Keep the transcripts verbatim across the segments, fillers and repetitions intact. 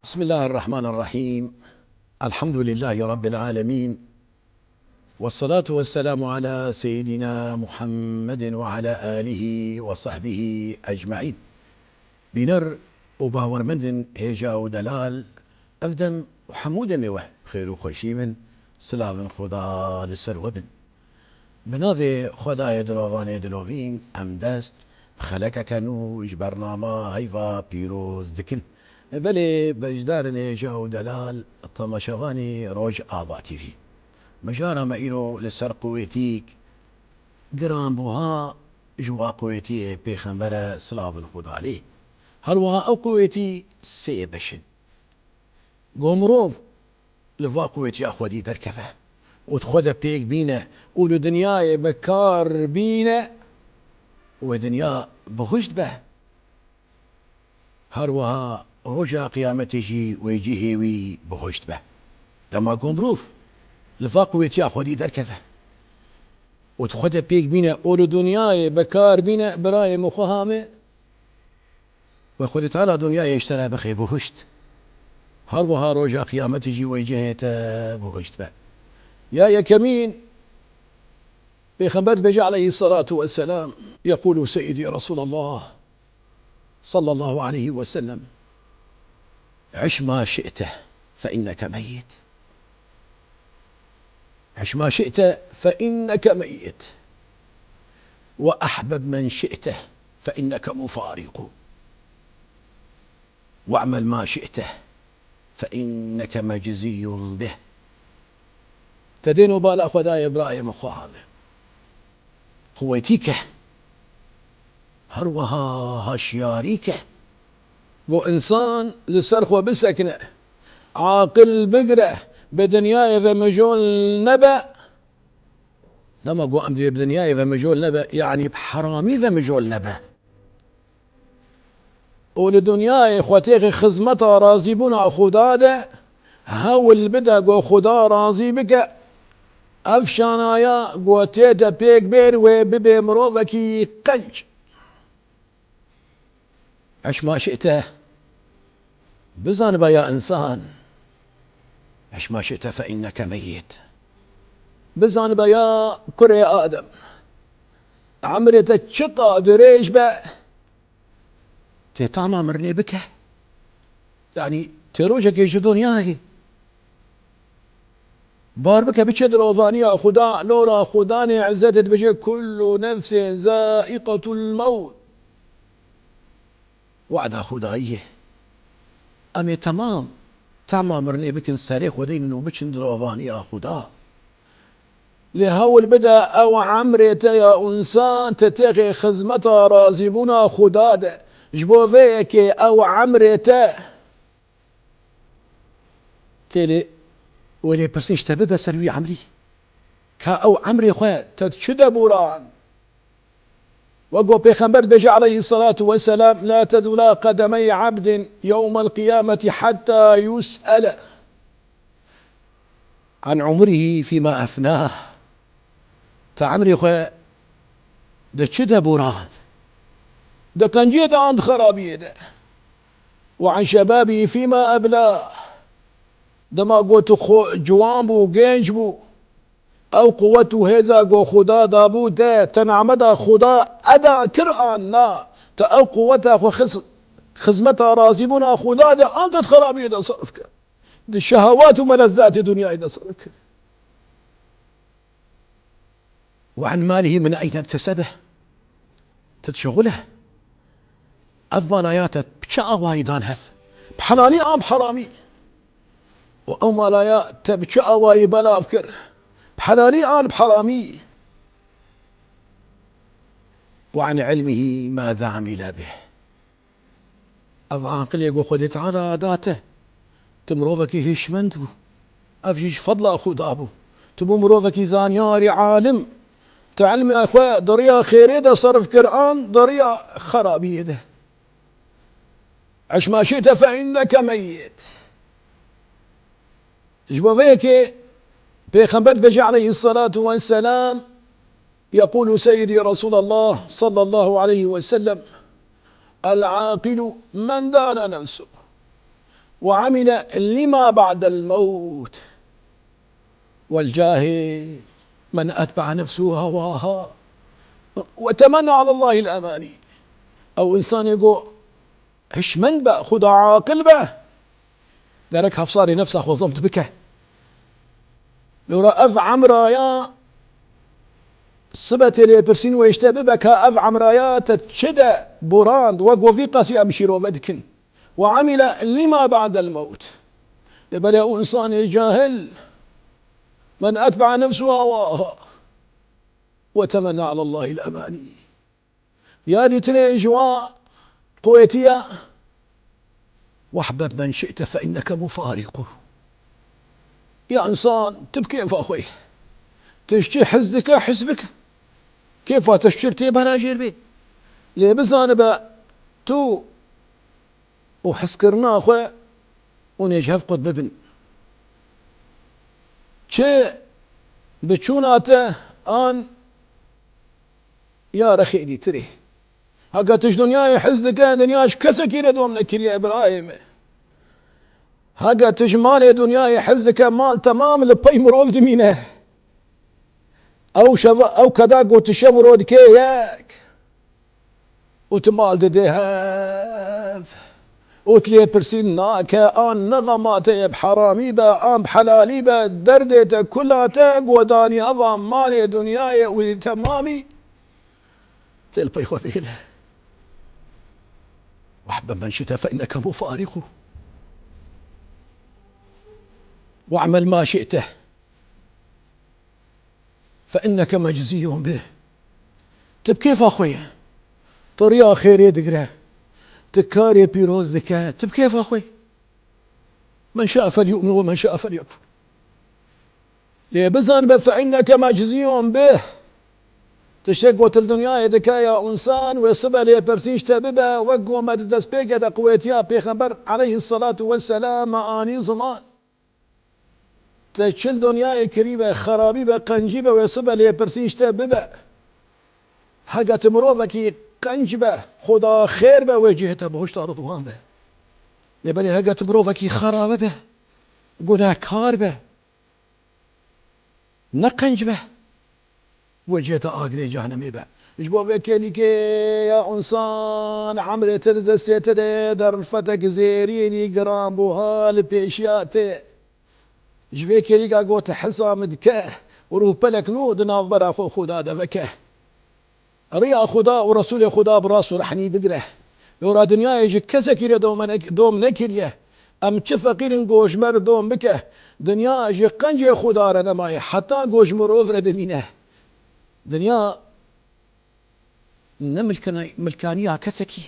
بسم الله الرحمن الرحيم. الحمد لله رب العالمين. والصلاة والسلام على سيدنا محمد وعلى آله وصحبه أجمعين. Bîner û bawermendên hêja û delal, ev dem û hemû demê we xêr û xweşî bin, silavên Xuda li ser we bin. Bi navê Xwedayê Dilovanê Dilovîn em dest bi xelekeke nû ji bernama heyva pîroz dikin. Belê beşdarên hêja û delal, temaşevanê Rojava T V. Mijara me îro li ser quwêtîk giranbuha ji wa quwêtiyê pêxembere silavên Xuda lê. Her wiha ew quwêtî sê beş in. Go mirov li va quwêtiya xwedî derkeve û di xwe de pêk bîne û li dinyayê bi kar bîne, wê dinya bihuşt be. Her wiha roja qiyametê jî wê cihê wî bihuşt be. Dema ku mirov li va quwêtiya xwedî derkeve û di xwe de pêk bîne û li dinyayê bi kar bîne, birayê min xweha me, we Xwedê Teala dinyayê ji te re bixê bihuşt. Her wiha roja qiyametê jî wê cihê te bihuşt be. Ya yekemîn, Pêxember dibêje aleyhisselatu vesselam, يقول سيدي رسول الله صلى الله عليه وسلم: عش ما شئت فإنك ميت. عش ما شئت فإنك ميت. وأحبب من شئت فإنك مفارقه. واعمل ما شئت فإنك مجزي به. Te dên û bala xwe dayê birayê min xweha me. Quwetî ke, her wiha haşiyarî ke. Bo însan li ser xwe bisekine, aqil bigire, bi dinyayê ve mijol nebe. Dema ku em dê bi dinyayê ve mijol nebe, yanî bi heramî ve mijol nebe. Û li dinyayê xwe têxê xizmeta razîbûna Xuda de hewl bide ku Xuda razî bike, ev şanaya ku tê de pêk bên wê bibe mirovekî qenc. عش ما شئت. Bizanibe ya însan. عش ما شئت فإنك ميت. Bizanibe ya kurê Adem. Emrê te çiqa dirêj be, tê tama mirinê bike. Yanî tê rojekê ji dinyayê bar bike, biçe dilovaniya Xuda, lora Xudanê Îzzetê dibêje: كل نفس ذائقة الموت. Wada Xudayî ye. Em ê temam, tama mirinê bikin, serê xwe deynin û biçin dilovaniya Xuda. Lê hewl bide ew emrê te ya însan te têxê xizmeta razîbûna Xuda de. Ji bo vê yekê ew emrê te tê lê wê lêpirsîn ji te bibe ser wî emrî. Ka ew emrê xwe te çi de bûran? Wek ku Pêxember dibêje aleyhisselatu vesselam: لا تزولا قدمي عبد يوم القيامة حتى يسأل عن عمره فيما أفناه. Te emrê xwe di çi de borand? Di qenciyê de an di xerabiyê de? وعن شبابه فيما أبلاه. Dema ku tu xwe ciwan bû, genc bû, ew quwet û hêza ku Xuda dabû te, te nameda Xuda eda kir an na? Te ew quweta xwe xist xizmeta razîbûna Xuda de an te di xerabiyê de serf kir? Di şehewat û melezzatê dinyayê de serf kir. وعن ماله من أين اكتسبه. Te dişixule. Ev mala ya te bi çi awayî dan hev? Bi helalî an bi heramî? Û ew mala ya te bi çi awayî belav kir? Bi helalî an bi heramî? وعن علمه ماذا عمل به. Ev aqilê ku Xwedê Teala da te, tu mirovekî hişmend bû. Ev jî ji fedla Xuda bû. Tu bû mirovekî zanyarî, alim. Tu ilmê xwe di riya xêrê de serf kir an di riya xerabiyê de? عش ما شئت فإنك ميت. Ji bo vê yekê Pêxember dibêje aleyhisselatu vesselam, يقول سيدي رسول الله صلى الله عليه وسلم: العاقل من دان نفسه. وعمل لما بعد الموت. والجاهل من أتبع نفسه هواها وتمنى على الله الأماني. Ew însanê ku hişmend be, xuda aqil be, gerek hefsarê nefsa xwe zemt bike. Lewra ev emraya sibe tê lêpirsîn wê ji te bibe ka ev emraya te çi de borand, wek we vî qasî em şîrove dikin. وعمل لما بعد الموت. Lê belê ew însanê cahil, من أتبع نفسه هواها وتمنى على الله الأماني. Ya dîtinê ji wan qûwetiya, واحبب من شئت فإنك مفارقه. Ya însan, tu bi kêfa xwe yî. Tu ji çi hez dike, hez bike. Kêfa te ji çi tê, berajêr bê. Lê bizanibe tu û hezkirina xwe hûn ê ji hev qut bibin. Çi bi çûna te an ya rexê dîtirê. Heke tu ji dinyayê hez dike, dinya ji kesekî re dom nekiriye, birayê min. Heke tu ji malê dinyayê hez dike, mal temam li pey mirov dimîne. Ew şeva, ew keda ku tu şev û roj dike yek. Û tu mal didê hev. Û tu lêpirsîn nake, an ne xema te ye, bi heramî be, an bi helalî be, derdê te, kula te, godanî eva malê dinyayê û temamî tê li pey xwe bêle. واحبب من شئت فإنك مفارقه. واعمل ما شئت فإنك مجزي به. Tu bi kêfa xwe ye. Tu riya xêrê digire. Tu karê pîroz dike. Tu bi kêfa xwe ye. من شاء فليؤمن ومن شاء فليكفر. Lê bizanibe فإنك مجزي به. Tiştek ku tu li dinyayê dike ya însan, wê sibe lêpirsîn ji te bibe, wek ku me di destpêkê de qûwetiya Pêxember aleyhisselatu vesselam me anî ziman. Te çi li dinyayê kirî be, xerabî be, qencî be, wê sibe lêpirsîn ji te bibe. Heke tu mirovekî qenc be, xuda xêr be, wê cihê te bihuşta ridwan be. Lê belê heke tu mirovekî xerabe be, gunehkar be, ne qenc be, wê cihê te agirê cehenemê be. Ji bo vê kêlîkê ya însan, emrê te di destê te de ye, derfetek zêrînî giranbuha li pêşiya te. Ji vê kêlîka ku te hesa min dike û rûpelek nû di navbera xwe û Xuda de veke. Riya Xuda û Resûlê Xuda bi rast û rehnî bigire. Lora dinyayê ji kesekî re dom ne-, dom nekiriye. Em çi feqîr in ku ji me re dom bike. Dinya ji qencê Xuda re nemaye, heta ku ji mirov re bimîne. Dinya ne milkana-, milkaniya kesekî.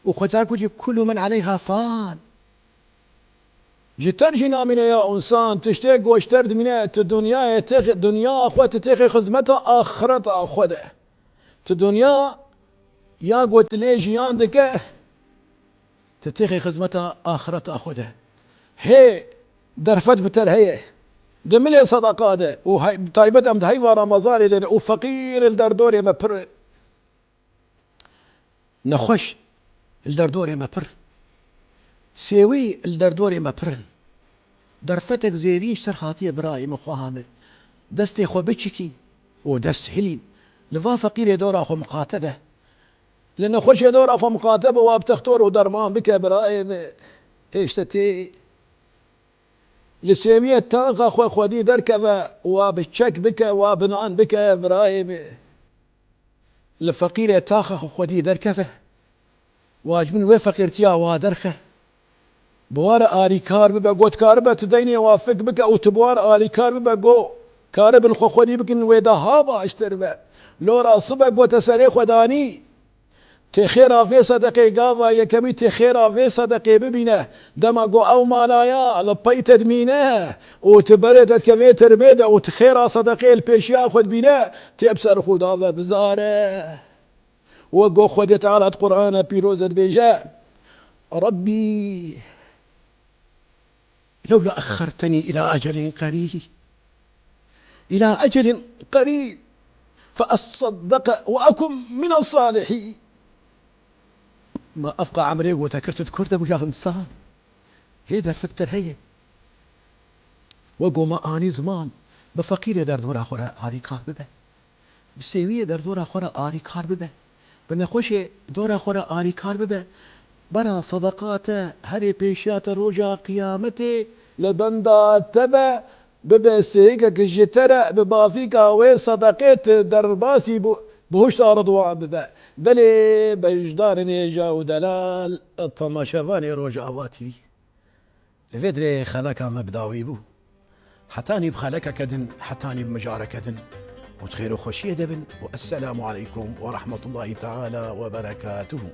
Û Xweda gotiye, كل من عليها فان. Ji te re jî namîne ya însan, tiştê ku ji te re dimîne, tu dinyayê têxê, dinya xwe tu têxê xizmeta axireta xwe de. Tu dinya ya ku tu lê jiyan dike, tu têxê xizmeta axireta xwe de. Hê derfet bi te re heye. Di milê sedeqa de û hey-, taybet em di heyva Remezanê de ne û feqîr li derdorê me pir in. Nexweş li derdorê me pir. Sêwî li derdorê me pir in. Derfetek zêrîn ji te re hatiye birayê min, xweha min. Destê xwe biçikî û dest hilîn. Li va feqîrê dora xwe miqate be. Li nexweşê dora xwe miqate be, wa bi textor û derman bike birayê min. Hêşte tê. Li sêwiyê taxa xwe xwedî derkeve, wa bi çek bike, wa bi nan bike birayê min. Li feqîrê taxa xwe xwedî derkeve. Wa ji bin wê feqîrtiya wa derxe. Bi wa re alîkar bibe, got karibe tu deynê wa fik bike û tu bi wa re alîkar bibe, go karibin xwe xwedî bikin wê daha baştir be. Lora sibe gote serê xwe danî. Tê xêra vê sedeqê gava yekemî tê xêra vê sedeqê bibîne. Dema ku ew manaya li pey te dimîne û tu berê te dikevê tirbê de û tu xêra sedeqê li pêşiya xwe dibîne, tê bi ser Xuda ve bizare. Wek ku Xwedê Teala di Qur'ana Pîroz de dibêje, رب لولا أخرتني إلى أجل قريب، إلى أجل قريب، فأصدق وأكن من الصالحين. Ma evqa emrê ku te kir tu dikur de bû ya însan. Hê derfetter heye. We goma anî ziman, bi feqîrê derdora xwe re alîkar bibe. Bi sêwiyê derdora xwe re alîkar bibe. Bi nexweşê dora xwe re alîkar bibe. Bera sedeqa te herê pêşiya te roja qiyametê li benda te be, bibe sêyekek ji te re, bi mafîka wê sedeqê tu derbasî bû, bihuşta Ridwan bibe. Belê beşdarên hêja û delal, temaşevanê Rojava T V. Li vê dirê xeleka me bi dawî bû. Hetanî bi xelekeke din, hetanî bi mijareke din û di xêr û xweşiyê de bin û esselamu aleykum we rahmetullahî teala we berekatuhu.